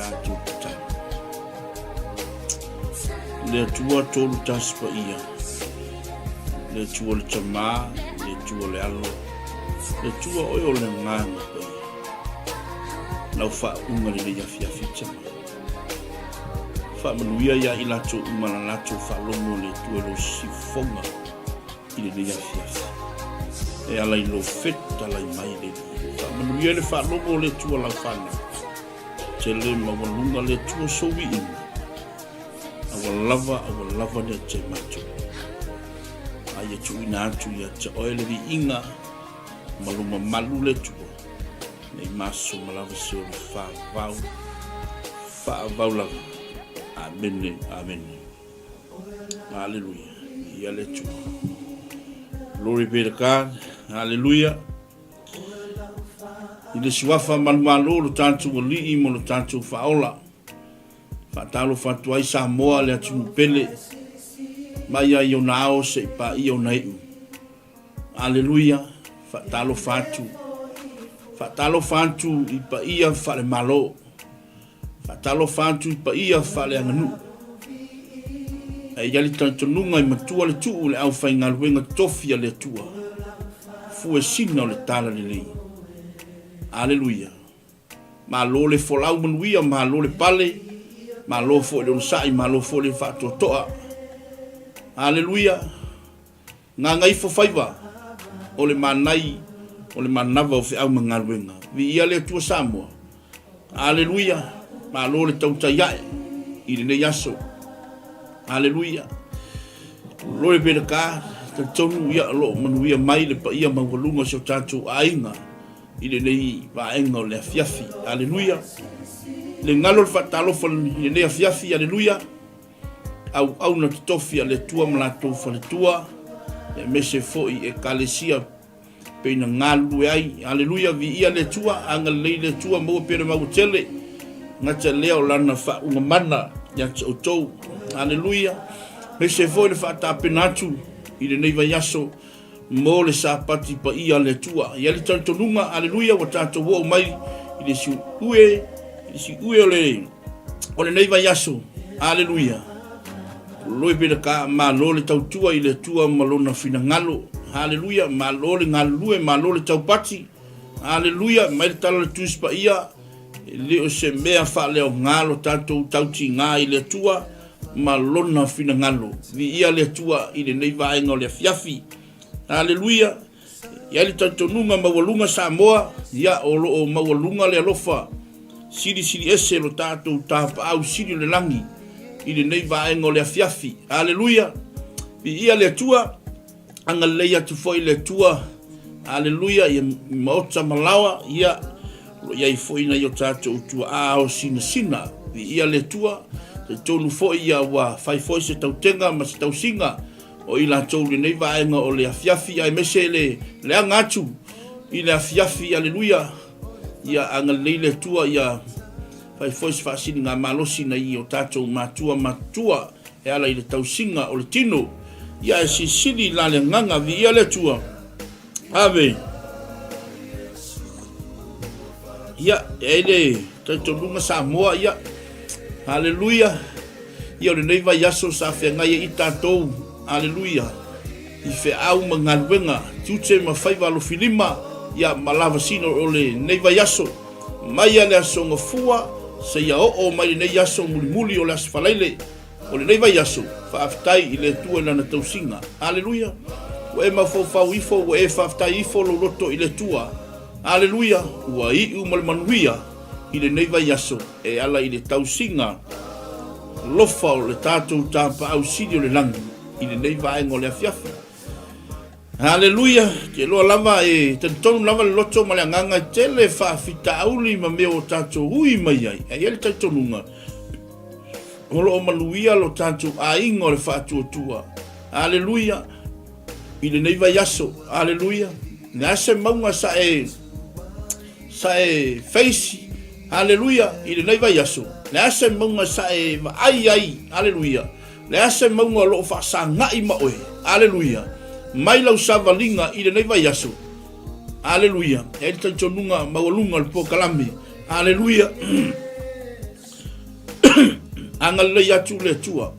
Tatou tatalo. Le Atua tolu tasi paia, le Atua le Tama, le Atua le Alo, le Atua oe o le Agaga Paia. Lau faauuga lenei afiafi Tama. Faamanuia ia i latou uma la latou faalogo le Atua i lou sifofoga i lenei afiafi. E ala i lou fetalai mai le Alii. Faamanuia le faalogo o le Atua lau fanau. Tele maualuga le Atua sou viiga. Aua lava, aua lava le te matou. A ia tuuina atu ia te oe le viiga ma lo mamalu le Atua. Nei maso ma lava se o le faavau, faavau lava. Amene, amene. Aleluia. Ia le Atua. Glory be to God. Hallelujah. I le suafa manumalo lo tatou alii mo lo tatou faaola. Faatalofa atu ai Samoa le atunuu pele, mai ai ona ao se i paia ona iu. Aleluia, faatalofa atu, faatalofa atu i paia faale-Malo. Faatalofa atu i paia faaleaganuu. Ae i ai le talitonuga i matua le tuu i le aufaigaluega tofi a le Atua, fue sina o le talalelei. Aleluia. Malo le folau manuia, malo le pale, malo foi le onosai, malo foi le faatoatoa. Aleluia. Gagaifo faiva o le manai o le manava o feau ma galuega. Viia le Atua Samoa. Aleluia. Malo le tautai ae i lenei aso. Aleluia. Glory be to God. Talitonu ia o lo o manuia mai le paia maualuga o si o tatou aiga i lenei vaega o le afiafi. Aleluia. Le galo le faatalofa i lenei afiafi. Aleluia. Auauna totofi a le Atua ma latou faletua, aemaise foi Ekalesia pei na galulue ai. Aleluia, viia le Atua, agalelei le Atua, maua pea le maua tele, gata lea o lana faauuga mana ia te outou. Aleluia, aemaise foi le faatapena atu i lenei vaiaso mo le Sapati paia a le Atua. E i ai le talitonuga, aleluia, ua tatou oo mai i le siu'ue, i le siu'ue o le, o lenei vaiaso, aleluia. Loi pe ka malo le tautua i le Atua ma lona finagalo, aleluia, malo le galulue, malo le taupati, aleluia, mai le tala o le Tusi Paia, e le o se mea faaleaoga lo tatou tautigā i le Atua, ma Lona finagalo. Viia le Atua i lenei vaega o le afiafi. Aleluia! I ai le talitonuga maualuga Samoa, ia o lo o maualuga le alofa silisili ese lo tatou tapaau sili o le lagi i lenei vaega o le afiafi. Aleluia! Viia le Atua! Agalelei atu foi le Atua, aleluia, ia maota ma laoa, ia, o lo o i ai foi nai o tatou tuaa ao sinasina, viia le Atua, talitonu foi ia ua fai foi se tautega ma se tausiga o i latou i lenei vaega o le afiafi, aemaise le leaga atu i le afiafi, aleluia, ia agalelei le Atua, ia fai foi se faasiligamalosi nai o tatou matua matutua, E ala i le tausiga o le tino, ia e silisili la le agaga, viia le Atua. Ave. Ia, e ai le talitonuga Samoa, ia. Haleluia. Ia o lenei vaiaso sa feagai ai i tatou, haleluia, i feau ma galuega, tiute ma faiva alofilima, ia ma lavasina o lenei vaiaso, mai a le aso Gafua seia oo mai lenei aso mulimuli o le Aso Faraile, O lenei vaiaso, faafetai i le Atua i Lana tausiga. Aleluia! Ua e mafaufau ifo, ua e faafetai ifo lou loto i le Atua. Aleluia! Ua iu ma le manuia i lenei vaiaso e ala i le tausiga lofa o le tatou Tapaau Sili o le Lagi i lenei vaega o le afiafi. Aleluia! Te iloa lava e talitonu lava le loto ma le agaga e tele faafitauli ma mea ua tatou ui mai ai. Ae i ai le talitonuga, O lo o manuia lo tatou aiga o le faatuatua. Aleluia! I lenei vaiaso. Aleluia! Le a se mauga sa e, sa e feisi. Aleluia! I lenei vaiaso. Le a se mauga sa e vaai ai. Aleluia! Le a se mauga o lo o faasagai ma oe. Aleluia! Mai lau savaliga i lenei vaiaso. Aleluia! E ai le talitonuga maualuga o le polokalame. Aleluia! Agalelei atu le Atua.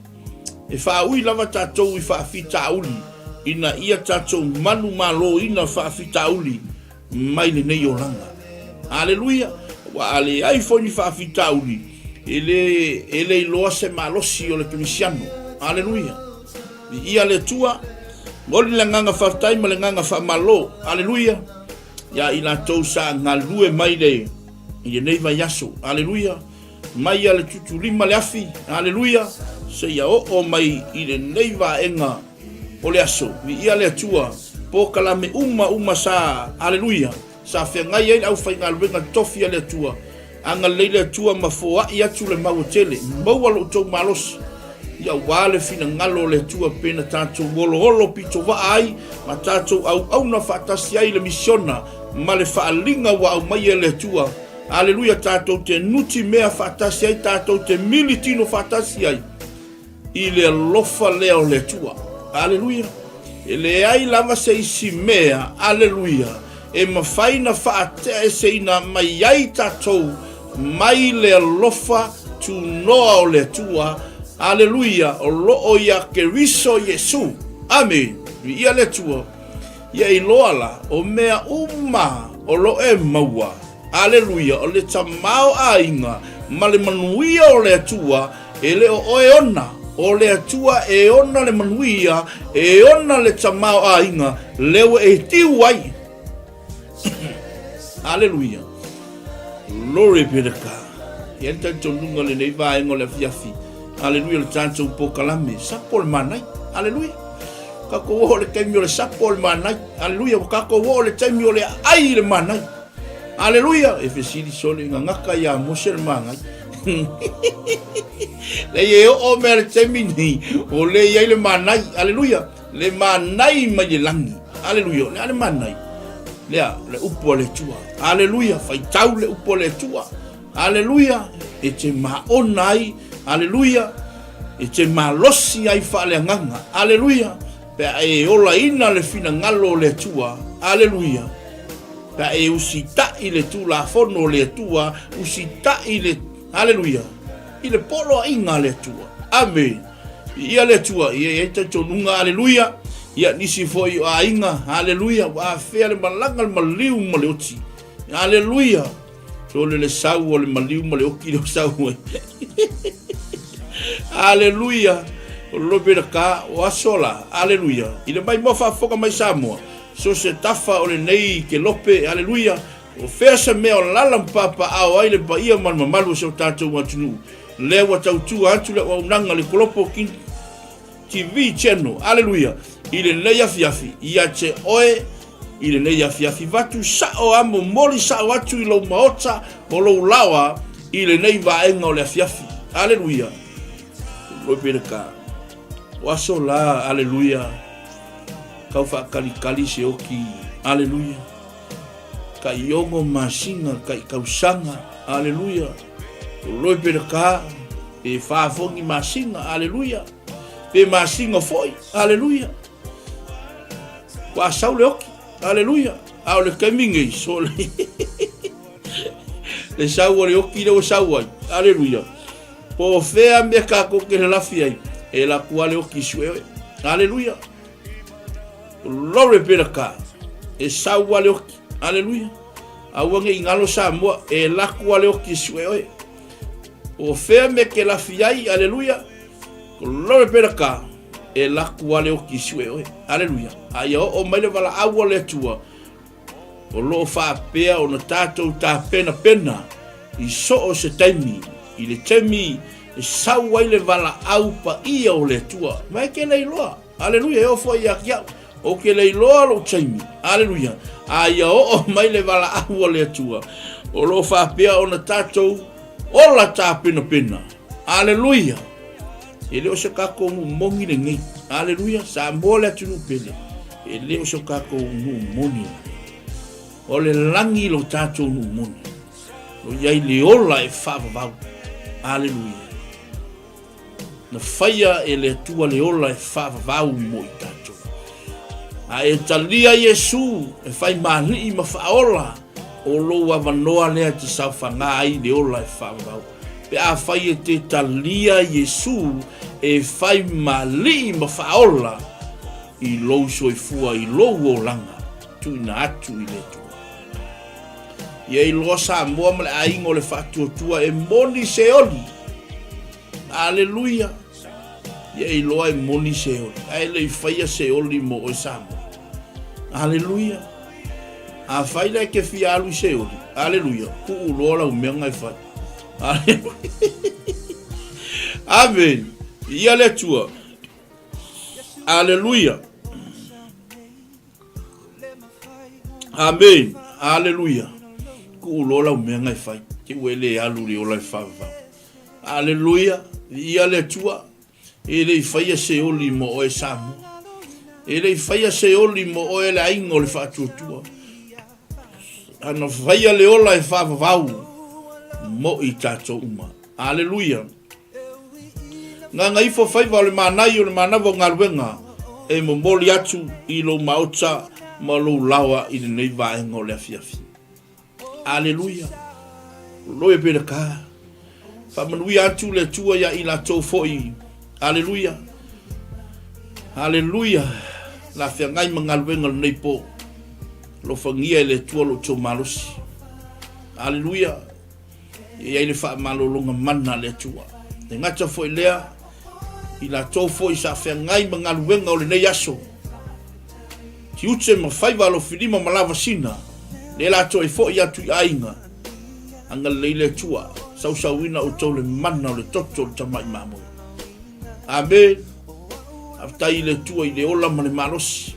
E faaui lava tatou i faafitauli ina ia tatou manumaloina faafitauli mai lenei olaga. Aleluia! Aua a leai foi ni faafitauli, e le, e le iloa se malosi o le Kerisiano. Aleluia! Viia le Atua, momoli le agaga faafetai ma le agaga faamalo. Aleluia! Ia i latou sa galulue mai le, i lenei vaiaso. Aleluia! Mai ia le tutulima le afi, aleluia, seia oo mai i lenei vaega o le aso. Viia le Atua, polokalame uma uma sa, aleluia, sa feagai ai le aufaigaluega tofi a le Atua. Agalelei le Atua ma foai atu le maua tele, maua lo outou malosi, ia aua le finagalo o le Atua pe na tatou oloolo pitovaa ai ma tatou auauna faatasi ai le misiona ma le faaaliga ua aumaia e le Atua. Aleluia, tatou te nuti mea faatasi ai, tatou te mili tino faatasi ai i le alofa lea o le Atua. Aleluia. E leai lava se isi mea, aleluia, e mafai na faateaeseina mai ai tatou mai le alofa tunoa o le Atua, aleluia, o loo ia Keriso Iesu. Amene. Viia le Atua. Ia iloa la, o mea uma o lo e maua, aleluia, o le tamaoaiga ma le manuia o le Atua, e le o oe ona, o le Atua e ona le manuia, e ona le tamaoaiga, lea ua e tiu ai. Aleluia. Glory be to God. E i ai le talitonuga lenei vaega o le afiafi. Aleluia, le tatou polokalame, sapo le manai. Aleluia. Tatou oo le taimi o le sapo o le manai. Aleluia, ua tatou oo le taimi o le ai i le manai. Aleluia, e fesili sole gagaka ia Mose le manai. Lei e oo mea le taimi nei, o le i ai le manai. Aleluia, le manai mai le lagi. Aleluia, o le a le manai? Lea, le upu a le Atua. Aleluia, faitau le upu a le Atua. Aleluia, e te maona ai, aleluia, e te malosi ai faaleagaga, aleluia, pe a e olaina le finagalo o le Atua, aleluia, pe a e usitaʻi le Tulafono o le Atua, usitaʻi le, aleluia, i le poloaiga a le Atua. Amene. Viia le Atua, ia i ai talitonuga, aleluia, ia nisi foi o aiga, aleluia, ua afea le malaga, le maliu ma le oti, aleluia. Sole le sau o le maliu ma le oki leo sau ai. Aleluia. O lope la ka o aso la. Aleluia. I le mai moa faafofoga mai Samoa. So se tafa o lenei ke lope. Aleluia. O fea se mea o lala ma papaao ai le paia ma le mamalu o si o tatou atunuu. Lea ua tautua atu le auaunaga le Kolopo TV Channel, aleluia, i lenei afiafi, ia te oe i lenei afiafi, vatu sao a momoli sao atu i lou maota o lou laoa i lenei vaega o le afiafi, aleluia. Loi pele ka, o aso la, aleluia, kau faakalikali se oki, aleluia, ka iogo masina, ka i kausaga, aleluia, loi pele ka, pe whāfongi masina, aleluia, Pe masina foi. Aleluia. Ua sau le oki. Aleluia. A o le taimi nei, sole. Le sau o le oki le ua sau ai. Aleluia. Po o fea mea kākou ke lelafi ai, e laku a le oki sue oe. Aleluia. Glory be to God. E sau a le oki. Aleluia. Aua ne i galo Samoa, e laku a le oki sue oe. O fea mea ke lafi ai, aleluia. Glory be to God. E laku ale oki sue oe. Aleluia. A ia oo mai le valaau a le Atua, o loo faapea ona tatou tapenapena i soo se taimi, i le taimi e sau ai le valaau paia o le Atua. Ma e ke le iloa. Aleluia, e oo foi ia te au. Ou te le iloa lou taimi. Aleluia. A ia oo mai le valaau a le Atua, o lo o faapea ona tatou ola tapenapena. Aleluia. E le o se tatou nuu moni lenei. Aleluia. Samoa le atunuu pele. E le o se tatou nuu moni lenei. O le lagi lo tatou nuu moni. O i ai le ola e faavavau. Aleluia. Na faia e le Atua le ola e faavavau mo i tatou. A e talia Iesu e fai malii ma faaola, o lou avanoa lea e te saofaga ai le ola e faavavau. Pe afai e te talia Iesu e fai ma Alii ma Faaola i lou soifua i lou olaga tuuina atu i le Atua. Ia iloa Samoa ma le aiga o le faatuatua e moni Seoli. Aleluia! Ia iloa e moni Seoli, ae le i faia Seoli mo oe Samoa. Aleluia! Afai la e te fia alu i Seoli, aleluia, tuu loa lau mea na e fai. Aleluia! Amen! Ia le Atua. Aleluia! Amen! Aleluia! Tuu loa lau mea na e fai, te ua e le alu i le ola e faavavau. Aleluia! Viia le Atua! E le i faia se oli mo oe Samoa. E le i faia se oli mo oe le aiga o le faatuatua. Ana faia le ola e faavavau mo i tatou uma. Aleluia! Gagaifo faiva o le manai o le manava o galuega e momoli atu i lou maota ma lou laoa i lenei vaega o le afiafi. Aleluia! Glory be to God. Faamanuia atu le Atua ia i latou foi. Aleluia! Aleluia! La feagai ma galuega lenei po. Alofagia e le Atua lo outou malosi. Aleluia! E i ai le faamalologa mana a le Atua. E gata foi lea, i latou foi sa feagai ma galuega o lenei aso, tiute ma faiva alofilima ma lavasina, lea latou e foi atu i aiga, agalelei le Atua, sausauina outou le mana o le toto o le tamai mamoe. Amen. Faafetai i le Atua i le ola ma le malosi.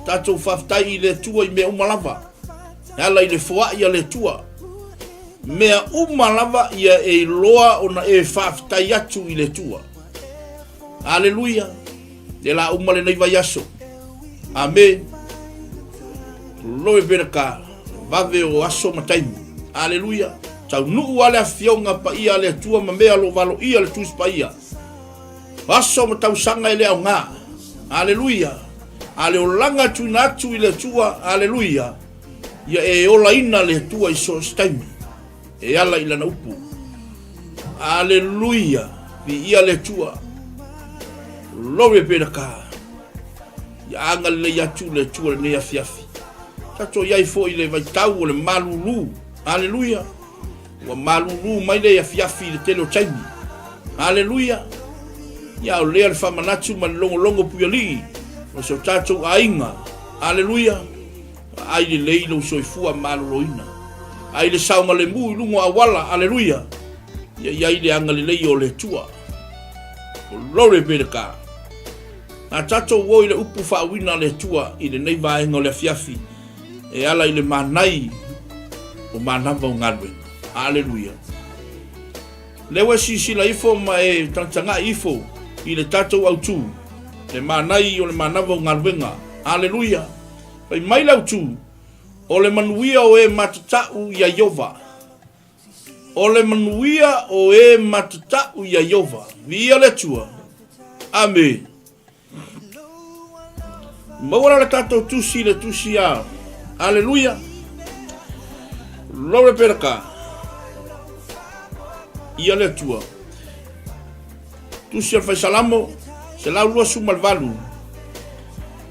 Tatou faafetai i le Atua i mea uma lava, e ala i le foai a le Atua. Mea uma lava ia e iloa ona e faafetai atu i le Atua. Aleluia! Le la uma lenei vaiaso. Amen. Glory be to God. Vave o aso ma taimi. Aleluia. Taunuu a le afioga paia a le Atua ma mea lo valoia le Tusi Paia. Aso ma tausaga e le aoga. Aleluia! A le olaga tuuina atu i le Atua, aleluia, ia e olaina le Atua i so o se taimi, e ala i Lana upu. Aleluia! Viia le Atua. Glory be to God. Ia agalelei atu le Atua i lenei afiafi. Tatou i ai foi i le vaitau o le malulu. Aleluia! Ua malulu mai le afiafi i le tele o taimi. Aleluia! Ia o lea le faamanatu ma le logologo puialii o si o tatou aiga. Aleluia! Ai lelei lou soifua maloloina. Ai le saogalemu i luga o auala. Aleluia! Ia i ai le agalelei o le Atua. Glory be to God. Na tatou o i le upu faauina a le Atua i lenei vaega o le afiafi. E ala i le manai o manava o galuega. Aleluia. Lea ua e silasila ifo ma e tagatagai ifo i le tatou autu, le manai o le manava o galuega. Aleluia. Fai mai le autu, o le manuia o e matatau ia Iova. O le manuia o e matatau ia Iova. Viia le Atua. Amene. Maua la le tatou tusi le tusi a Aleluia. Glory be to God. Ia le Atua. Tusi o le Faisalamo, 128.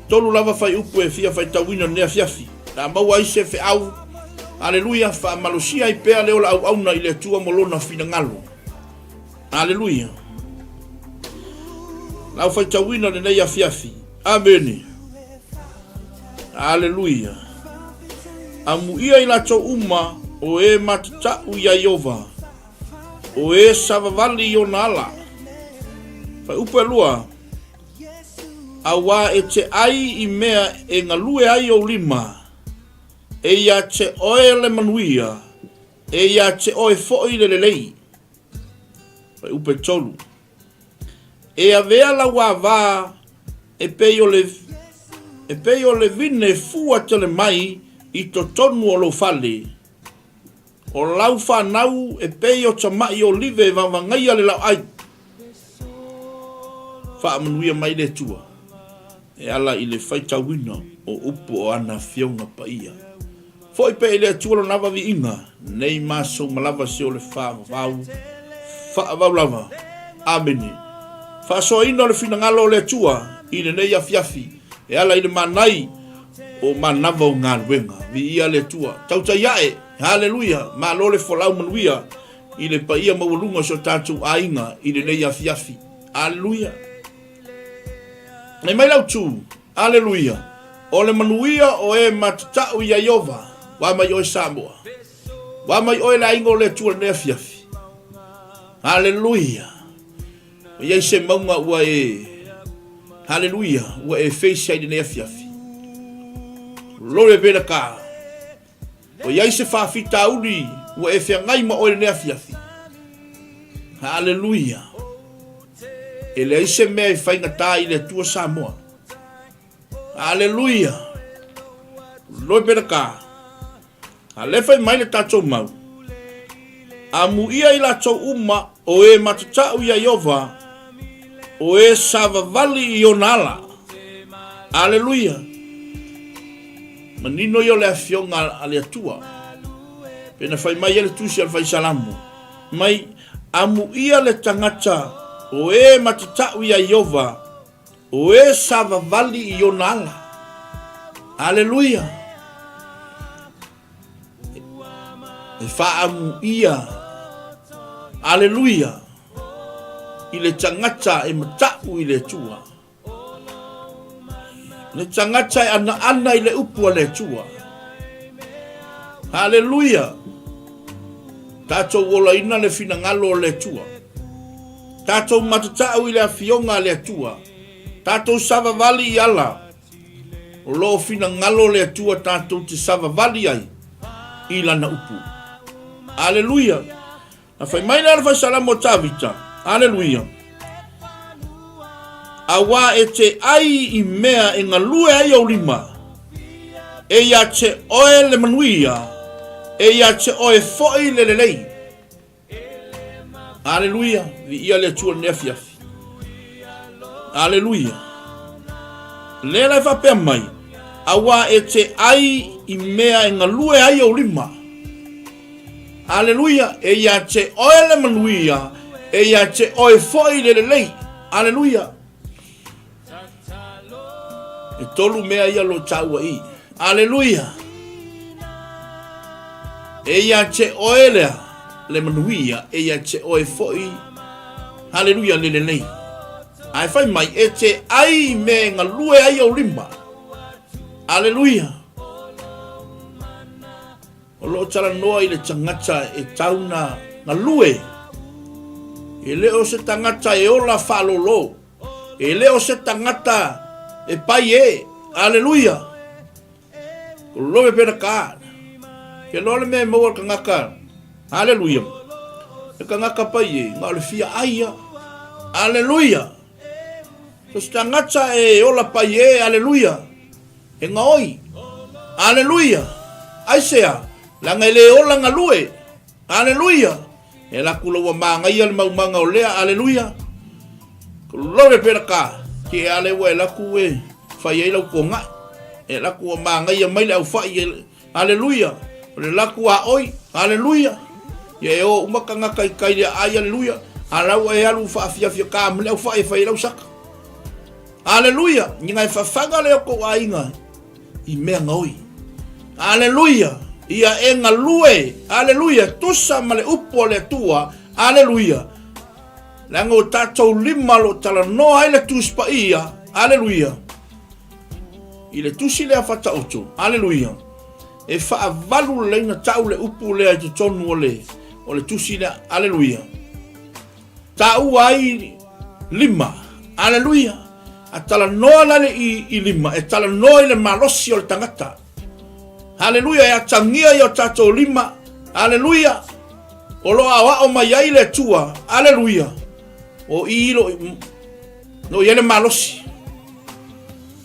Tolu lava faiupu e fia faitauina lenei afiafi. La maua ai se feau. Aleluia, faamalosia ai pea le ola auauna i le Atua mo lona finagalo. Aleluia. Lau faitauina lenei afiafi. Amene. Aleluia. Amuia i latou uma o e matatau ia Iova, o e savavali i ona ala. Faiupu e lua, Auā e te ai i mea e galue ai ou lima, e ia te oe le manuia, e ia te oe foi le lelei. Fuaiupu e tolu. E avea lau avā e pei o le e pei o le vine fua tele mai i totonu o lou fale. O lau fanau e pei o tamaʻi olive e vavagaia le laoʻai. Faamanuia mai le Atua e ala i le faitauina o upu o ana Afioga Paia. Foi pea i le Atua lona ava viiga, nei ma sou malava se o le faavavau. Faavau lava. Amene. Faasoaina o le finagalo o le Atua i lenei afiafi e ala i le manai o manava o galuega. Viia le Atua. Tautai ae. Haleluia. Malo le folau manuia i le paia maualuga o si o tatou aiga i lenei afiafi. Haleluia. Nei mai lau tu. Aleluia! O le manuia o e matatau ia Ieova, ua mai oe Samoa. Ua mai oe le aiga o le Atua lenei afiafi. Aleluia! Ua iai se mauga ua e Aleluia, ua e face ai lenei afiafi. Glory be to God. Ua i ai se faafitauli ua e feagai ma oe i lenei afiafi. Haleluia! E leai se mea e faigata i le Atua Samoa. Haleluia! Glory be to God. A lea fai mai le tatou mau, Amuia i latou uma o e matatau ia Iova, o e savavali i ona ala. Aleluia! Manino ia o le afioga a le Atua. Pe na fai mai ai le tusi a le Faisalamo, mai, Amuia le tagata o e matatau ia Iova, o e savavali i ona ala. Aleluia! E faaamuia, aleluia, i le tagata e matau i le Atua. Le tagata e anaana i le upu a le Atua. Haleluia! Tatou olaina le finagalo o le Atua. Tatou matatau i le afioga a le Atua. Tatou savavali i ala o lo o finagalo le Atua tatou te savavali ai i Lana upu. Aleluia! Na fai mai lea le faisalamo o Tavita, Aleluia! Auā e te ai i mea e galue ai ou lima, e ia te oe le manuia, e ia te oe foi le lelei. Aleluia! Viia le Atua i lenei afiafi. Aleluia! Lea la e faapea mai, auā e te ai i mea e galue ai ou lima. Aleluia! E ia te oe le manuia, e ia te oe foi le lelei. Aleluia! E tolu mea ia lo taua i. Aleluia! E ia te oe lea le manuia, e ia te oe foi, aleluia, le lelei. Ae fai mai, e te ai i mea e galue ai ou lima. Aleluia! O lo o talanoa i le tagata e tau na galue. E le o se tagata e ola faalolo. E le o se tagata e pai e. Aleluia! Glory be to God. Ke loa le mea e maua le tagata. Aleluia. Le tagata pai e, na o le fia ai ia. Aleluia. So se tagata e ola pai e, aleluia. E gaoi. Aleluia! Aisea? Leaga e le ola galue. Aleluia! E ala atu la ua magaia le maumaga o lea. Aleluia! Glory be to God. Ke ale ua e laku e fai ai lau togai. E laku ua magaia mai le aufai. Aleluia! O le laku a oi. Aleluia! Ia e o uma tagata i kai le aai. Aleluia! A la ua e alu faafiafia ka ma le aufai e fai ai lau saka. Aleluia! Ina e fafaga lea o kou aiga i mea gaoi. Aleluia! Ia e galue, aleluia, tusa ma le upu a le Atua, aleluia. Leaga o tatou lima lo talanoa ai le Tusi Paia, aleluia. I le tusi lea Faataoto, aleluia, e faavalu lelei na tau le upu lea i totonu o le, o le tusi lea, aleluia. Taua ai lima. Aleluia! A talanoa la le i, i lima, e talanoa i le malosi o le tagata. Aleluia! E atagia i o tatou lima. Aleluia! O lo aoao mai ai le Atua. Aleluia! O i lo, lo i ai le malosi.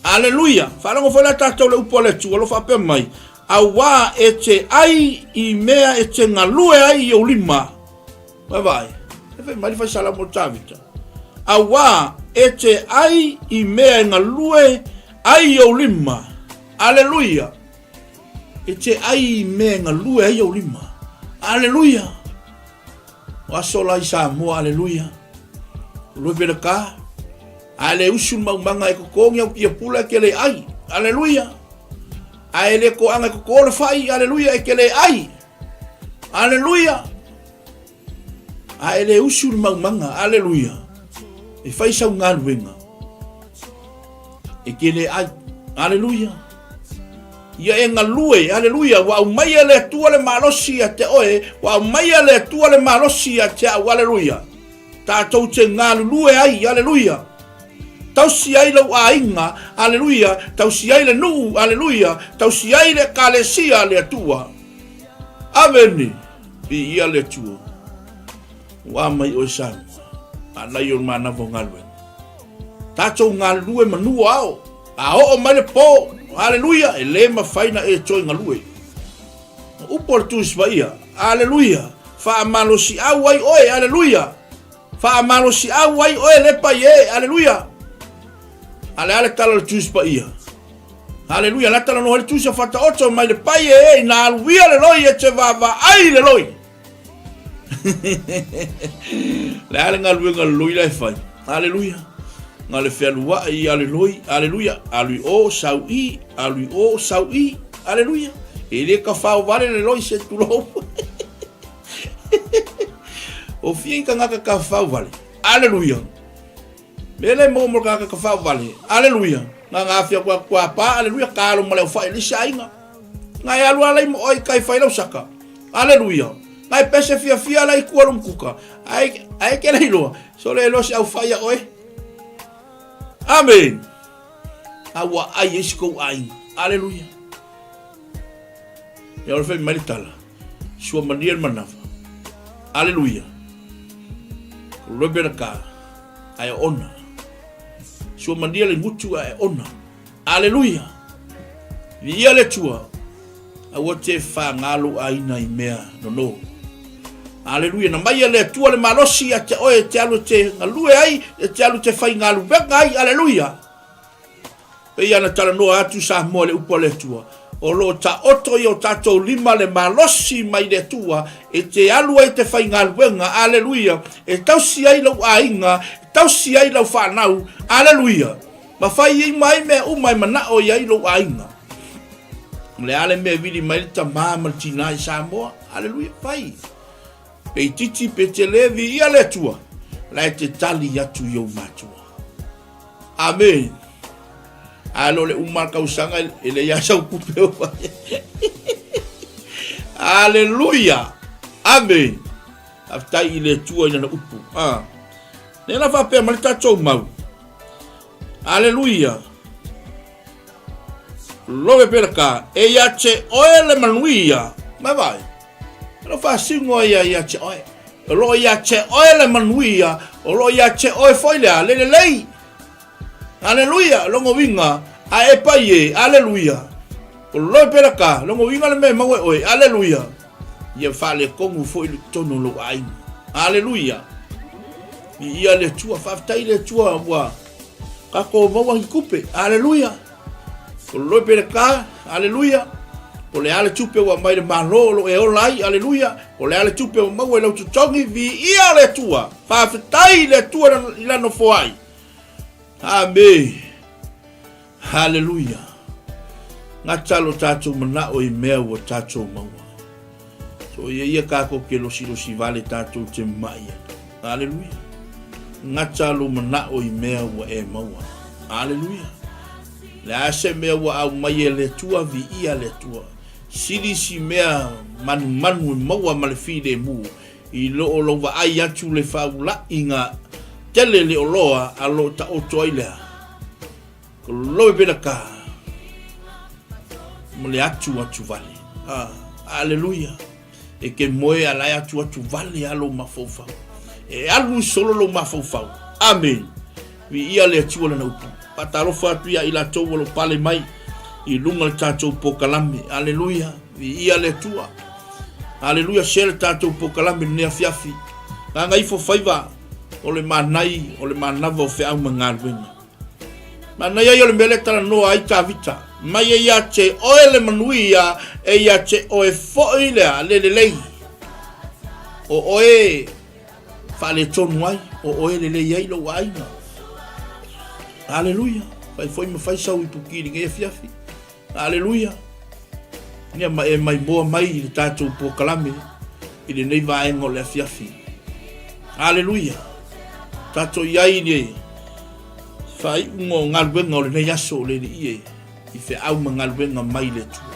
Aleluia! Faalogo foi la tatou le upu a le Atua, lo faapea mai, auā e te ai i mea e te galue ai i ou lima, Vaavaai, e fai mai le faisalamo o Tavita, Auā e te ai i mea e galue ai i ou lima. Aleluia! E te ai i mea e galue ai ou lima. Aleluia! O aso la i Samoa, aleluia. O lue pele ka, a le usu le maumaga e kokongi au kia pula e ke le ai, aleluia. A e le koaga e koko le fai, aleluia, e ke le ai, aleluia. A e le usu le maumaga, aleluia, e fai sau galuega, e ke le ai, aleluia. Ia e galue, aleluia, ua aumaia e le Atua le malosi ia te oe, ua aumaia e le Atua le malosi ia te au, aleluia. Tatou te galulue ai, aleluia. Tausi ai lou aiga, aleluia, tausi ai le nuu, aleluia, tausi ai le Ekalesia a le Atua. Amene. Viia le Atua. Ua mai oe Samoa. Manaia o le manava o galuega. Tatou galulue manu o ao. A oo mai le po, aleluia, e le mafai na e toe galue. O upu a le Tusi Paia, aleluia, faamalosiau ai oe, aleluia, faamalosiau ai oe le pai e, aleluia. A le a le tala o le Tusi Paia? Aleluia, la tala noa le Tusi o Fataoto mai le pai e, ina aluia le loi e te vaavaai le loi. Le a le galuega le loi la e fai. Aleluia. Nga le fealuai ia le loi. Aleluia. Alu i o, sau i, alu i o, sau i. Aleluia. E le ka whao vale le loi se tulou. O fia i kangaka ka whao vale. Aleluia. Me le mo mo kangaka ka whao vale. Aleluia. Nga ngā whia kua kua pā. Aleluia. Ka alo ma le au whai lisa ainga. Nga e alu ala i mo oi kai whai lau saka. Aleluia. Nga e pese fiafia ala i kua lum kuka. Ai, ai ke lei loa. So le loa si au whai a oe. Amen. A ua ai e si kou ainga. Aleluia. Ia ora whai mai le tala. Sua mania le manawa. Aleluia. Ko loe ka. Ai ona. Sua mania le ngutu ai ona. Aleluia! Viia le Atua, aua te whāngā lou āina i mea nono. Aleluia! Na mai e le Atua le malosi ia te oe e te alu e te galue ai, e te alu te whai galuega ai. Aleluia! Pei ana talanoa atu Samoa i le upu a le Atua, o lo o taoto i o tatou lima le malosi mai le Atua e te alu ai te whai galuega, aleluia, e tausi ai lou aiga, e tausi ai lau whanau, aleluia. Ma fai ai mai mea uma e manao i ai lou aiga. O le a le mea e vili mai le tamā ma le tinā i Samoa? Aleluia, fai. Pe itiiti, pe tele, viia le Atua, la e te tali atu i ou matua. Amen. A lo le uma le tausaga e le ia sau tupe o fai. Aleluia. Amen. Faafetai i le Atua i lana upu. Ah. Nei la faapea mai le tatou mau. Aleluia. Lowe pera ka, e ia te oe le manuia. Mai vai. Lo fasingo ia ia te oe. O lo ia te oe le manuia, o lo ia te oe foi le a, le lelei. Aleluia, longo winga, a e pai e, aleluia. O loe pera ka, longo winga le me maue oe, aleluia. Ia faaletonu foi le totonu o lou aiga. Aleluia! Viia le Atua, faafetai le Atua ua tatou maua ni tupe. Aleluia! O le loe peleka, aleluia! Po o le a le tupe ua aumai le Malo o lo o e ola ai, aleluia! Po o le a le tupe ua maua i lau totogi, viia le Atua! Faafetai le Atua i lana foai. Amene! Haleluia! Gata lo tatou manao i mea ua tatou maua. So ia ia kakou ke losilosi vale tatou te mai ai. Haleluia! Gata lo manao i mea ua e maua. Haleluia! Le a se mea ua aumai e le Atua, viia le Atua. Sili si mea manumanu e maua ma le filemu, i lo o lou vaai atu le faulaʻiga tele le oloa a lo taoto ai lea. Ko loe pela ka ma le atu atu vale. Ah, aleluia. E ke moe a lae atu atu vale a lou mafaufau. E alu solo lou mafaufau. Amen. Viia le Atua lana upu. Faatalofa atu ia i latou o lo pale mai i luga le tatou pokalame. Aleluia. Viia le Atua. Aleluia. Share le tatou pokalame lenei afiafi. Gagaifo faiva o le manai o le manava o feau ma galuega. Manaia ia o le mea lea talanoa ai Tavita. Mai e ia te oe le manuia, e ia te oe foi le, le lelei. O oe. faaletonu ai, o oe e lelei ai lou aiga. Aleluia! Fai foi ma fai sau ipuki i lenei afiafi. Aleluia! Ia ma e maimoa mai i le tatou polokalame i lenei vaega o le afiafi. Aleluia! Tatou i ai i le faaiuga o galuega o lenei aso o le Alii e i feau ma galuega mai le Atua.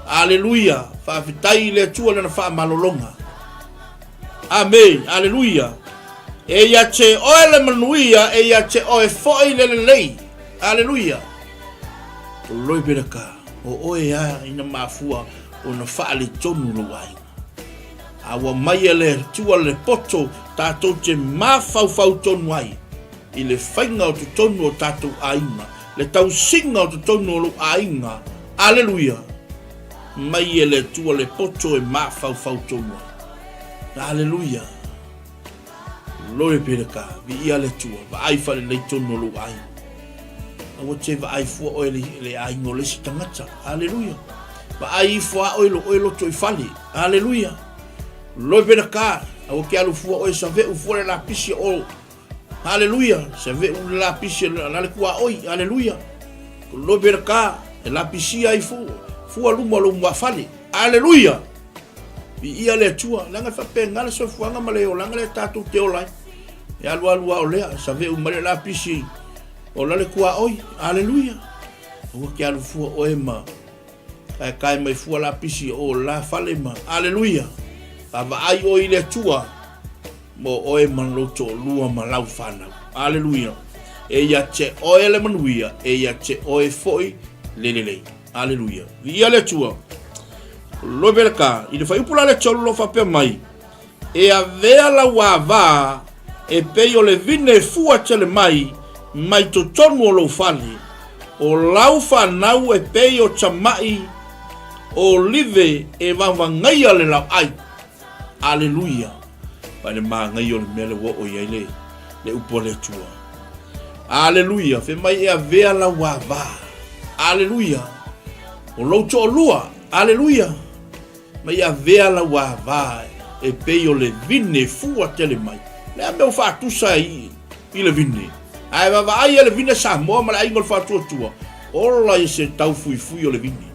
Aleluia! Faafetai i le Atua Lana faamalologa. Amene! Aleluia! E ia te oe le manuia, e ia te oe foi le lelei. Aleluia! Glory be to God. O oe a ina mafua ona faaletonu lou aiga. A ua mai e le Atua le poto tatou te mafaufau tonu ai i le faiga o totonu o tatou aiga, le tausiga o totonu o lou aiga. Aleluia! Mai e le Atua le poto e mafaufau tonu ai. Aleluia! Glory be to God. Viia le Atua. Vaai faalelei tonu o lou aiga. Aua te vaai fua oe i le aiga o le isi tagata. Aleluia. Vaai ifo a oe lo oe loto i fale. Aleluia. Glory be to God. Aua ke alu fua oe save'u fua le lapisi o Aleluia. Save'u le lapisi la le kuaoi. Aleluia. Glory be to God. E lapisia ai fua, fua luma o lou muafale. Aleluia. Viia le Atua, leaga e faapena le soifuaga ma le olaga lea tatou te ola ai. E alualu a o lea, save'u mai le lapisi ola le kuaoi. Aleluia. Aua ke alu fua oe ma kaekae mai fua lapisi o la fale ma. Aleluia. Vaavaai oe i le Atua mo oe ma lou toalua ma lau fanau. Aleluia. E ia te oe le manuia, e ia te oe foi le lelei. Aleluia. Viia le Atua. Glory be to God. I le fuaiupu la le 3 lo faapea mai, E avea lau ava e pei o le vine e fua tele mai, mai totonu o lou fale, o lau fanau e pei o tamai olive e vavagaia le lauai. Aleluia! Vaai le manaia o le mea lea ua oo i ai le, le upu a le Atua. Aleluia! Fai mai e avea lau ava. Aleluia! O lou toalua. Aleluia! Mai avea lau ava e pei o le vine fua tele mai. Le a mea ua faatusa i, i le vine. Ae vaavaai e le vine Samoa ma le aiga o le faatuatua, ola i se taufuifui o le vine.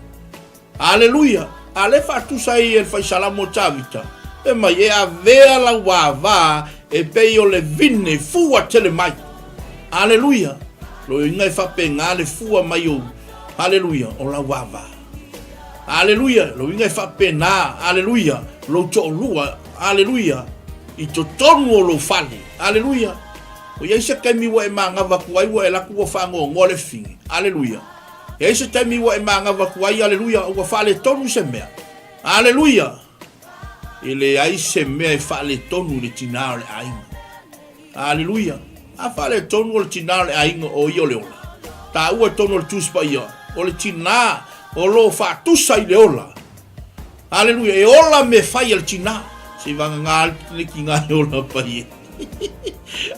Aleluia! A lea e faatusa ai e le Fai Salamo o Tavita, fai mai, E avea lau ava e pei o le vine fua tele mai. Aleluia! Loiga e faapena le fua mai ou, aleluia, o lau ava. Aleluia! Loiga e faapena, aleluia, lou toalua, aleluia, i totonu o lou fale. Aleluia! Ua i ai se taimi ua e manava atu ai, ua e alu atu ua faanoanoa le fafine. Aleluia! E ai se taimi ua e manava atu ai, aleluia, ua faaletonu se mea. Aleluia! E leai se mea e faaletonu i le tinā o le aiga. Aleluia! A faaletonu o le tinā o le aiga, o ia o le ola. Taua i totonu o le Tusi Paia, o le tinā o lo o faatusa i le ola. Aleluia, e ola mea fai a le tinā. Se i vagagā le tinā e ola pai e.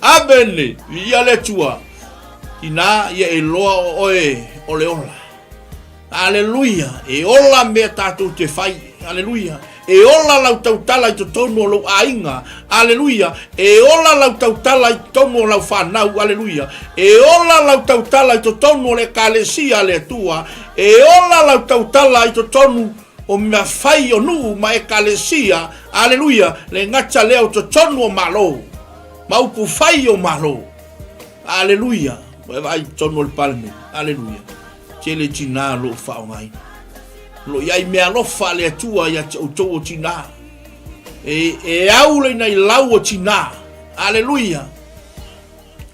Amene, viia le Atua. Tinā, ia e loa o oe o le ola. Aleluia, e ola mea tatou te fai. Aleluia. E ola lau tautala i totonu o lou aiga. Aleluia. E ola lau tautala i totonu o lau fanau. Aleluia. E ola lau tautala i totonu o le Ekalesia a le Atua. E ola lau tautala i totonu o mea fai o nuu ma ekalesia, aleluia, le gata lea o totonu o Malo, ma upu fai o Malo, aleluia, ua e vaai i totonu o le Palemene, aleluia, tele tinā o lo o faaaogaina. O lo o i ai meaalofa a le Atua ia te outou o tinā. E, e au le inai lau o tinā, aleluia,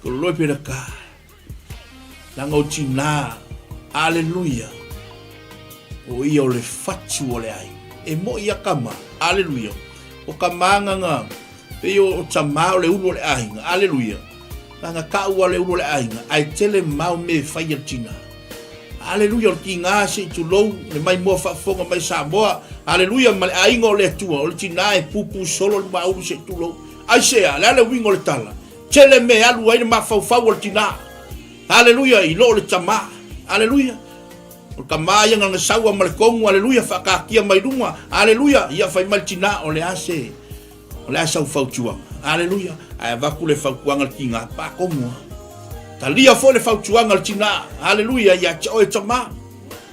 Glory be to God. Leaga o tinā, aleluia, o ia o le fatu o le aiga. E moʻi ia kama, aleluia, o ka māgaga, pei o tamā o le ulu o le aiga, aleluia, leaga kaʻu a le ulu o le aiga, ae tele mau mea e fai a le tinā. Aleluia, o le tinā se i tulou, le maimoa faafofoga mai Samoa, aleluia, ma le aiga o le Atua, o le tinā e pupū solo le maulu se i tulou. Aisea, le a le uiga o le tala? Tele mea e alu ai le mafaufau o le tinā. Aleluia, i loo le tamā. Aleluia. O le tamā ia na saua ma le kogu, aleluia, faakaatia mai luga. Aleluia, ia fai mai le tinā, o le a se. O le a sau fautuaga? Aleluia! Ae avatu le fautuaga i le tiga, faatonu lava. Talia foi le fautuaga a le tina, aleluia, ia te oe tama.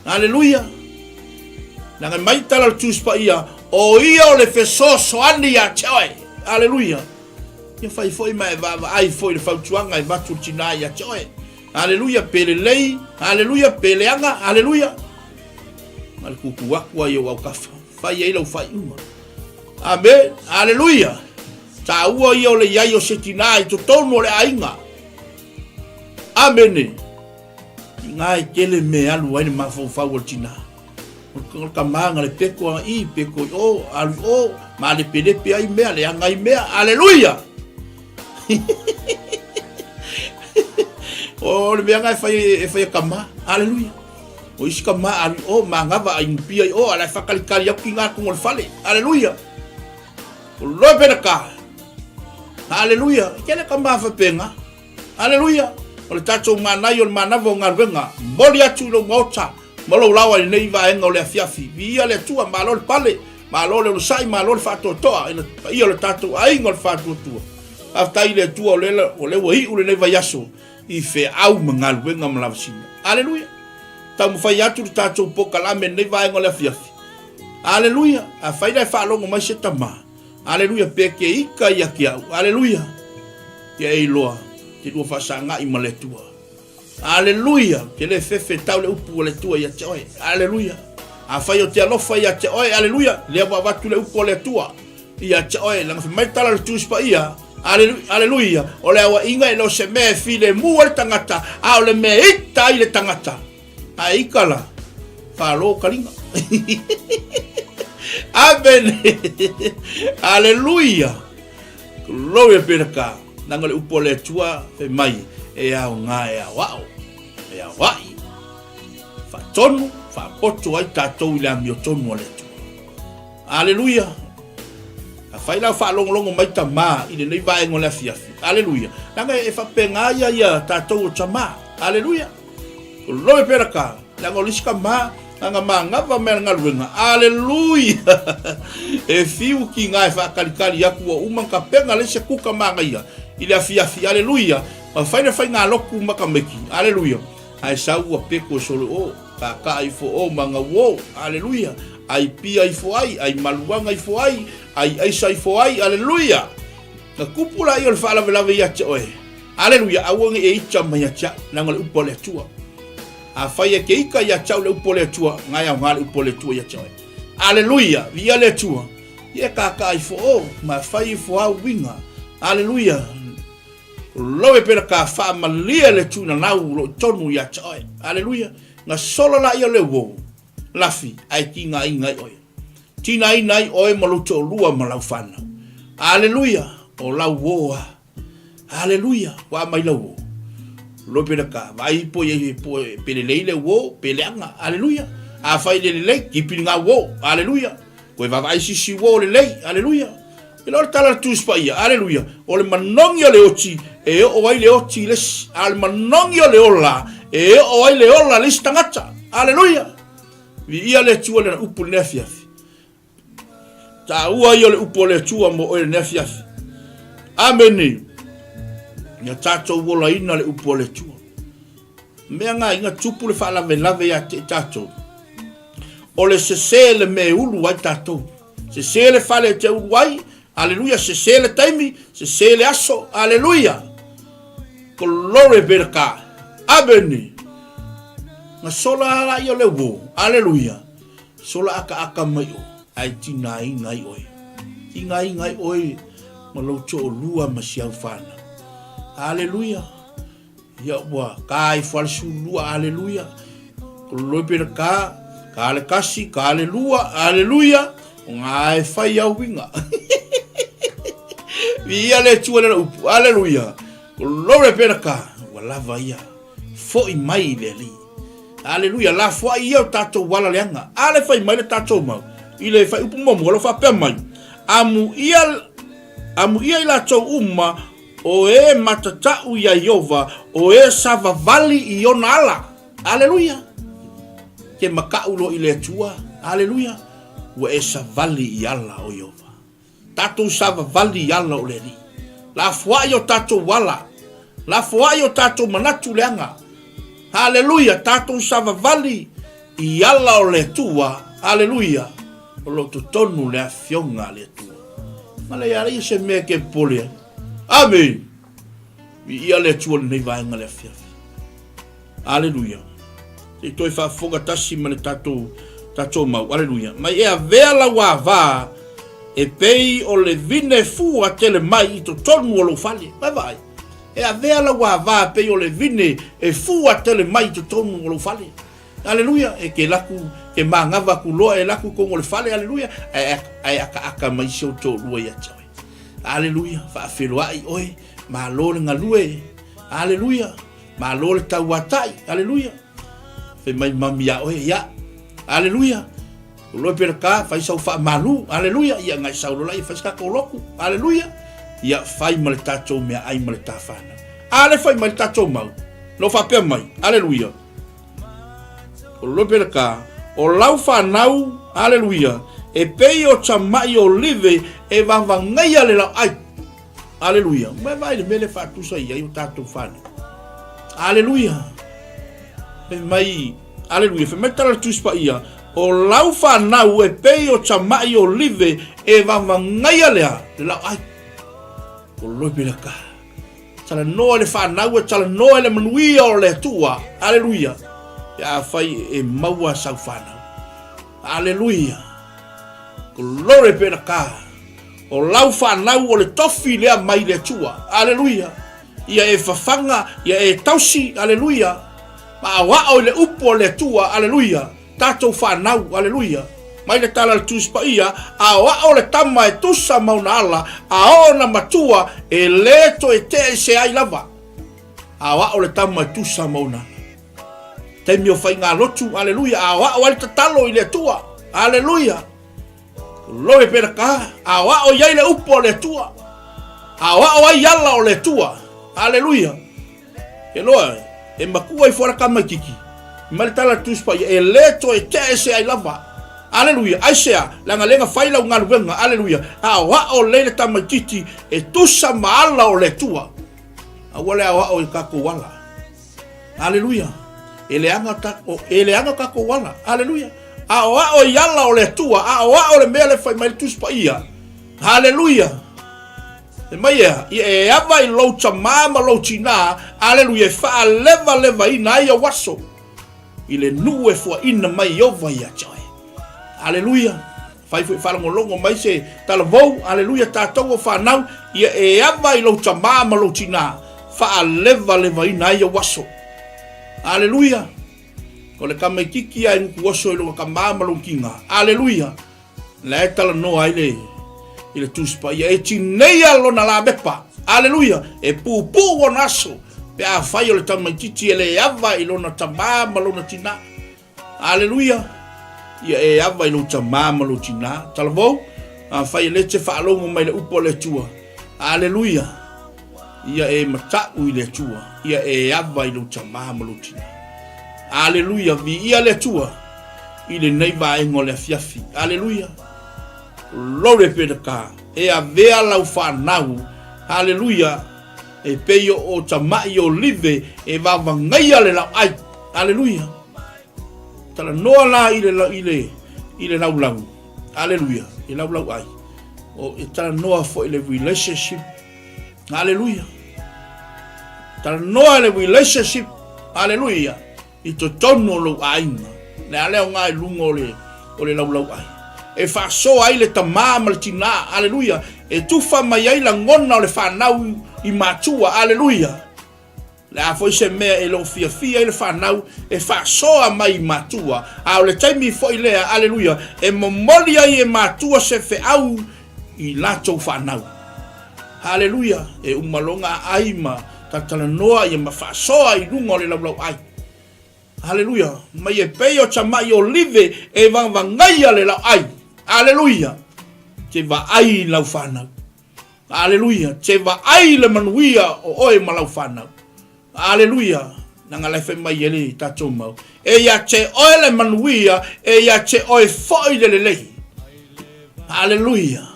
Aleluia! Leaga e mai tala o le Tusi Paia, o ia o le fesoasoani ia te oe. Aleluia! Ia fai foi ma e vaavaai foi i le fautuaga e avatu le tina ia te oe. Aleluia, pe lelei, aleluia, pe leaga, aleluia. Ma le tuutuu atu ai ou autafa, fai ai lau faaiuga. Amene, aleluia. Taua ia o le iai o se tina i totonu o le aiga. Amene. Ina e tele me alu ai le mafaufau o le tina. O le tama na le peko a i, peko i o, alu i o, malepelepe ai mea, leaga ai mea. Aleluia! O le mea na e fai e fai e tama. Aleluia. O isi tama alu i o, manava ai mupia i o, ala e whakalikali atu ki ngā tunga o le fale. Aleluia. O loe pena ka. Aleluia. E kele tama whapenga. Aleluia! O le tatou manaia o le manava o galuega, momoli atu i lou maota ma lou laoa i lenei vaega o le afiafi. Viia le Atua, malo le pale, malo le onosai, malo le faatoatoa i le paia o le tatou aiga o le Faatuatua. Faafetai i le Atua o lea, o lea ua iu lenei vaiaso i feau ma galuega ma lavasina. Aleluia! Taumafai atu le tatou pokalame i lenei vaega o le afiafi. Aleluia! Afai la e faalogo mai se tama, Aleluia pe ke ika ia ki au. Aleluia. Ia e iloa te lua faasagai ma le Atua. Aleluia. Te le fefe tau le upu o le Atua ia te oe. Aleluia. Afai o te alofa ia te oe, aleluia, lea ua avatu le upu o le Atua ia te oe. Leaga fai mai le tala o le Tusi Paia, aleluia, o le auaiga e le o se mea e filemu ai le tagata, a o le mea e ita ai le tagata. Ae ika la, falo kaliga. Amen. Aleluia. Glory be to God. Nanga le upu o le Atua fai mai e aoga e aoao, e aoai, faatonu, faapoto ai tatou i le amiotonu a le Atua. Aleluia! Afai la o faalogologo mai tama i lenei vaega o le afiafi. Aleluia! Leaga e faapena ia ia tatou o tama. Aleluia! Glory be to God. Leaga o le isi tama, leaga manava mea le galuega. Aleluia! E fiu kiga e faatalikali atu ua uma ona tapena le isi kuka manaia i le afiafi. Aleluia! Ma fai le faigalotu ma tamaiti. Aleluia! Ae sau ua peku e solo o, kakaa ifo o, magau o. Aleluia! Ai pia ifo ai, ai maluaga ifo ai, ai aisa ifo ai. Aleluia! Na tupu laia o le faalavelave ia te oe. Aleluia! Aua ne i e ita mai ia te au, leaga o le upu a le Atua. Afai e te ita ia te au le upu a le Atua, na e aoga le upu a le Atua ia te oe. Aleluia! Viia le Atua! Ia e kakaa ifo o, ma fai ifo au uiga. Aleluia! Loe pena ka faamalie le tuinanau o lo o i tonu ia te oe. Aleluia! Na sola laia o le uo, lafi, ae tigaina ai oe. Tigaina ai oe ma lou toalua ma lau fanau. Aleluia! O lau uo a. Aleluia! Ua aumai lau uo. Loe pena ka vaai po i po pe lelei le uo, pe leaga. Aleluia! Afai le lelei, tipi le ga uo. Aleluia! Koe vaavaai sisi uo lelei. Aleluia! E le o le tala a le Tusi Paia, aleluia, o le manogi o le oti e oo ai le oti i le isi, a o le manogi o le ola e oo ai le ola i le isi tagata. Aleluia! Viia le Atua i Lana upu i lenei afiafi. Taua ia o le upu a le Atua mo oe i lenei afiafi. Amene. Ia tatou olaina le upu a le Atua. Mea nga inga tupu le faalavelave ia te i tatou. O le sese le mea e ulu ai tatou. Sese le fale e te ulu ai, aleluia, sese le taimi, sese le aso, aleluia. Glory be to God. Amene. Na sola ala ia le uo, aleluia. Sola akaaka mai o, ae tigaina ai oe. Tigaina ai oe ma lou toalua ma si au fanau. Aleluia. Ia ua ka ifo a le 12, aleluia. Loi pena ka, ka le kasi, ka le lua, aleluia. O ngā e whai au winga. Viia le Atua i lana upu, aleluia. Glory pena ka, ua lava ia. Foi mai i le Alii. Aleluia, lafoai ia o tatou ala leaga. A le fai mai le tatou mau, i le faaiupu muamua, o lo o faapea mai, Amuia, amuia i latou uma O e matatau iā Ieova, o e savavali i ona ala. Aleluia! Ke makaʻu loa i le Atua. Aleluia! Ua e savali i ala o Ieova. Tatou savavali i ala o le Alii. Lafoai o tatou ala. Lafoai o tatou manatu leaga. Haleluia! Tatou savavali i ala o le Atua. Haleluia! O lo o totonu le Afioga a le Atua. Ma le ia ia se mea e te popole ai. Amene! Viia le Atua i lenei vaega le afiafi. Aleluia. Se i toe faafofoga tasi ma le tatou, tatou mau. Aleluia. Mai e avea lau ava e pei o le vine fua tele mai i totonu o lou fale. Vai vaai. E avea lau ava e pei o le vine e fua tele mai i totonu o lou fale. Aleluia. E ke laku, ke magava aku loa e laku i totonu o le fale. Aleluia. Ae, ae akaaka mai si ou toalua ia te oe. Aleluia. Faafeloai oe. Malo le galue. Aleluia. Malo le tauatai. Aleluia. Fai mai mami ia oe, ia. Aleluia. Ulo pe ka fai sau faamalu. Aleluia. Ia ngai sau lola ia fai sa tatou lotu. Aleluia. Ia fai ma le tatou mea ai ma le tafana. A le fai mai le tatou mau. No faapea mai. Aleluia. Ulo pe ka o lau whanau, aleluia, e pei o tamai olive e vavagaia le lau ai. Aleluia. Mai vai le mea le faatusa i ai o tatou whanau. Aleluia. Fai mai, aleluia, fai mai tala le Tusi Paia, o lau whanau e pei o tamai olive e vavagaia lea le lau ai. O loi pela ka. Talanoa le whanau e talanoa le manuia o le Atua. Aleluia. Pe a fai e maua sau whanau. Aleluia. Glory be to God. O lau whanau o le tofi lea mai le Atua. Aleluia. Ia e fafaga, ia e tausi, aleluia. Ma aoao i le upu o le Atua, aleluia. Tatou whanau, aleluia. Mai le tala le Tusi Paia, aoao le tama e tusa ma ona ala, a oo ona matua, e le toe tea ese ai lava. Aoao le tama e tusa ma ona ala. Taimi o faigalotu, aleluia, aoao ai le tatalo i le Atua, aleluia. Loe pera ka, aoao i ai le upu o le Atua, aoao ai ala o le Atua, aleluia. Ke loa, e makua ifo ala tamaititi, mai le tala Tusi Paia, e le toe tea ese ai lava. Aleluia, aisea, leaga le na fai lau galuega, aleluia, aoao lei le tamaititi e tusa ma ala o le Atua. Aua le aoao i tatou ala. Aleluia. E leaga ta, e leaga tatou ala. Aleluia. Aoao i ala o le Atua, aoao le mea le fai mai le Tusi Paia. Aleluia. E mai ea, ia e ava i lou tamā ma lou tinā, aleluia, e faalevalevaina ai ou aso i le nuu e fuaina mai Ieova ia te oe. Aleluia. Fai foi faalogologo mai se talavou, aleluia, tatou o fanau, ia e ava i lou tamā ma lou tinā, faalevalevaina ai ou aso. Aleluia. O le tamaititi a e nukuoso i lona tamā ma lona tinā. Aleluia. La e talanoa ai le i le Tusi Paia, e tineia lona lamepa. Aleluia. E pupuu ona aso pe afai o le tamaititi e le ava i lona tamā ma lona tinā. Aleluia! Ia e ava i lou tamā ma lou tinā. Talavou, afai e le te faalogo mai le upu a le Atua. Aleluia! Ia e mataʻu i le Atua. Ia e ava i lou tamā ma lou tinā. Aleluia! Viia le Atua i lenei vaega o le afiafi. Aleluia! Glory be to God. E avea lau fanau. Aleluia! E pei o tamaʻi olive e vavagaia le lauʻai. Aleluia! Talanoa la i le, i le, i le laulau. Aleluia! I laulauʻai. O, e talanoa foi le relationship. Aleluia! Talanoa le relationship. Aleluia! I totonu o lou aiga, le a le aoga i luga o le, o le laulauʻai. E faasoa ai le tamā ma le tinā, aleluia, e tufa mai ai lagona o le fanau i matua, aleluia. Le a foi se mea e le o fiafia ai le fanau e faasoa mai i matua, a o le taimi foi lea, aleluia, e momoli ai e matua se feau i latou fanau. Haleluia! E uma loa ona aai ma talatalanoa ia ma faasoa i luga o le laulauʻai. Haleluia! Mai e pei o tamai olive e vagavagaia le lauʻai. Haleluia! Te vaai i lau fanau. Haleluia! Te vaai i le manuia o oe ma lau fanau. Aleluia! Leaga la e fai mai ai le tatou mau, E ia te oe le manuia, e ia te oe foi le lelei. Aleluia!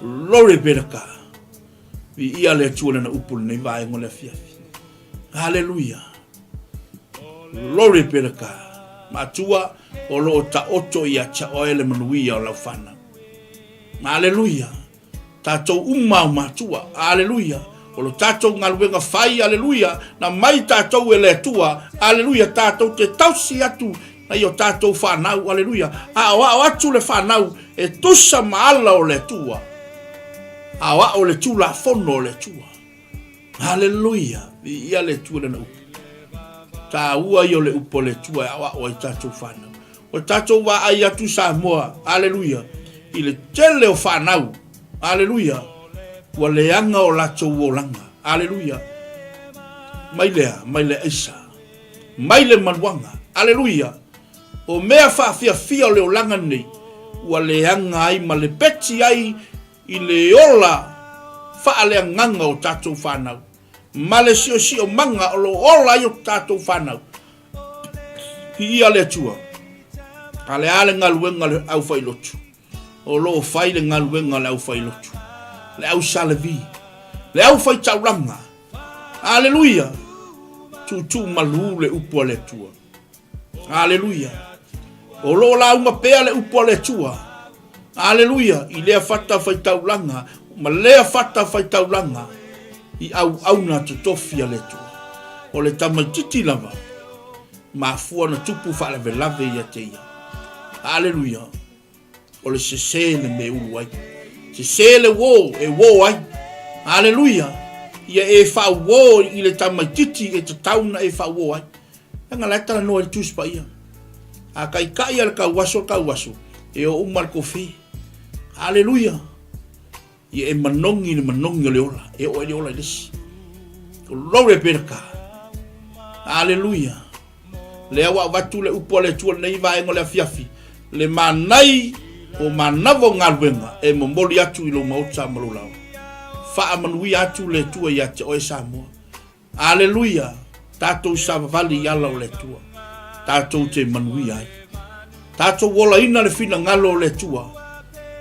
Glory be to God. Viia le Atua i Lana upu i lenei vaega o le afiafi. Haleluia. Glory be to God. Matua, o lo o taoto ia te oe le manuia o lau fanau. Haleluia. Tatou uma o matua. Aleluia. O lo tatou galuega fai, aleluia, na mai tatou e le Atua, aleluia, tatou te tausi atu nai o tatou fanau, aleluia, aoao atu le fanau e tusa ma ala o le Atua, aoao le Tulafono o le Atua. Aleluia! Viia le Atua i Lana upu. Taua ia o le upu a le Atua e aoao ai tatou fanau. Ua tatou vaai atu Samoa, aleluia, i le tele o fanau, aleluia, ua leaga o latou olaga, aleluia, mai lea, mai le aisa, mai le maluaga, aleluia, o mea faafiafia o le olaga lenei, ua leaga ai ma lepeti ai i le ola faaleagaga o tatou fanau, ma le siosiomaga o lo o ola ai o tatou fanau. Viia le Atua. A le a le galuega a le aufailotu? O lo o fai le galuega a le aufailotu, le ausalevi, le aufaitaulaga. Aleluia! Tuutuu malu le upu a le Atua. Aleluia! O lo o lauga pea le upu a le Atua. Aleluia! I lea fata faitaulaga ma lea fata faitaulaga i auauna totofi a le Atua. O le tamaititi lava, mafua ona tupu faalavelave ia te ia. Aleluia! O le sese le mea e ulu ai. Sese le uō e uō ai. Aleluia! Ia e faauō i le tamaititi e tatau ona e faauō ai. Leaga la e talanoa i le Tusi Paia. A taitai a le tauaso le tauaso, e o uma le kofe. Aleluia! Ia e manogi i le manogi o le ola, e oo ai le ola i le isi. Glory be to God. Aleluia. Lea ua avatu le upu a le Atua lenei vaega o le afiafi, le manai o manava o galuega e momoli atu i lou maota ma lou laoa. Faamanuia atu le Atua ia te oe Samoa. Aleluia! Tatou savavali i ala o le Atua, tatou te manuia ai. Tatou olaina le finagalo o le Atua.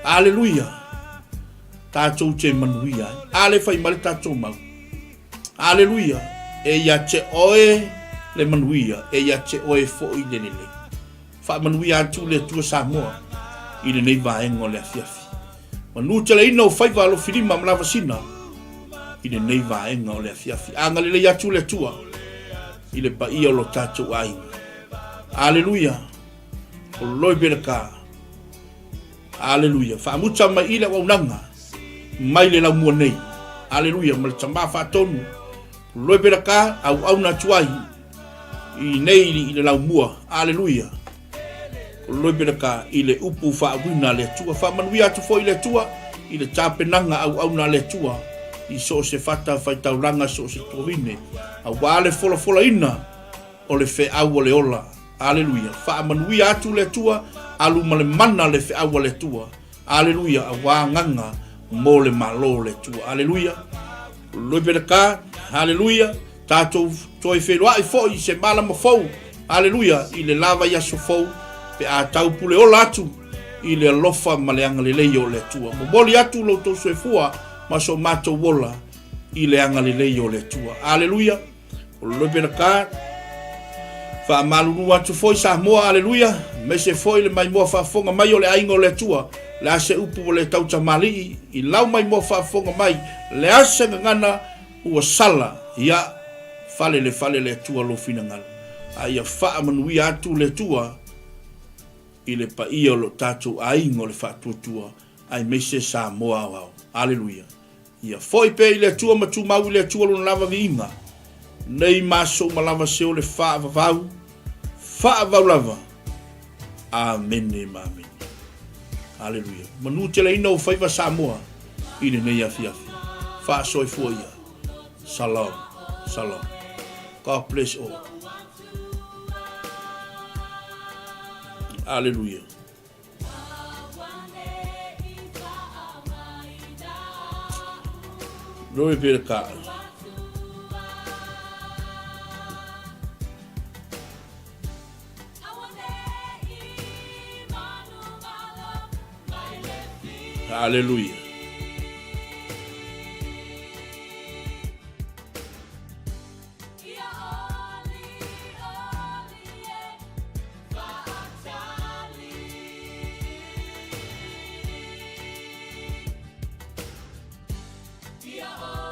Aleluia! Tatou te manuia ai. A le fai mai le tatou mau. Aleluia! E ia te oe le manuia, e ia te oe foi le lelei. Faamanuia atu le Atua Samoa i lenei vaega o le afiafi. Manuteleina o faiva alofilima ma lavasina i lenei vaega o le afiafi. Agalelei atu le Atua i le paia o lo tatou aiga. Aleluia! Glory be to God. Aleluia! Faamuta mai i le auaunaga mai le laumua nei. Aleluia! Ma le Tama Faatonu. Glory be to God. Auauna atu ai i nei i le laumua. Aleluia! Loipereka i le upu faauiga a le Atua. Faamanuia atu foi le Atua i le tapenaga auauna a le Atua i so o se fata faitaulaga, so o se tuavine, aua le folafolaina o le feau o le ola. Aleluia! Faamanuia atu le Atua, alu ma le mana le feau a le Atua. Aleluia! Aua agaga mo le Malo o le Atua. Aleluia! Loipereka, aleluia! Tatou toe feiloai foi i se malama fou, aleluia, i le la vaiaso fou, pe a tau pule ola atu i le alofa ma le agalelei o le Atua. Momoli atu lo outou soifua ma so matou ola i le agalelei o le Atua. Aleluia! Lopelaka, faamalulu atu foi Samoa, aleluia, aemaise foi le maimoa faafofoga mai o le aiga o le Atua, le a se upu ua le tautamalii i lau maimoa faafofoga mai, le a se gagana Ua sala, ia, fale le fale le Atua lou finagalo, a ia faamanuia atu le Atua i le paia o lo tatou aiga o le Faatuatua aemaise Samoa aoao. Aleluia. Ia foi pea i le Atua ma tumau i le Atua lona lava viiga, nei ma aso uma lava seo le faavavau, faavavau lava. Amene ma amene. Aleluia. Manuteleina ou faiva Samoa i lenei afiafi. Faasoifua ia. Shalom. Shalom. God bless all. Aleluia. Glory be to God. Aleluia. Ia.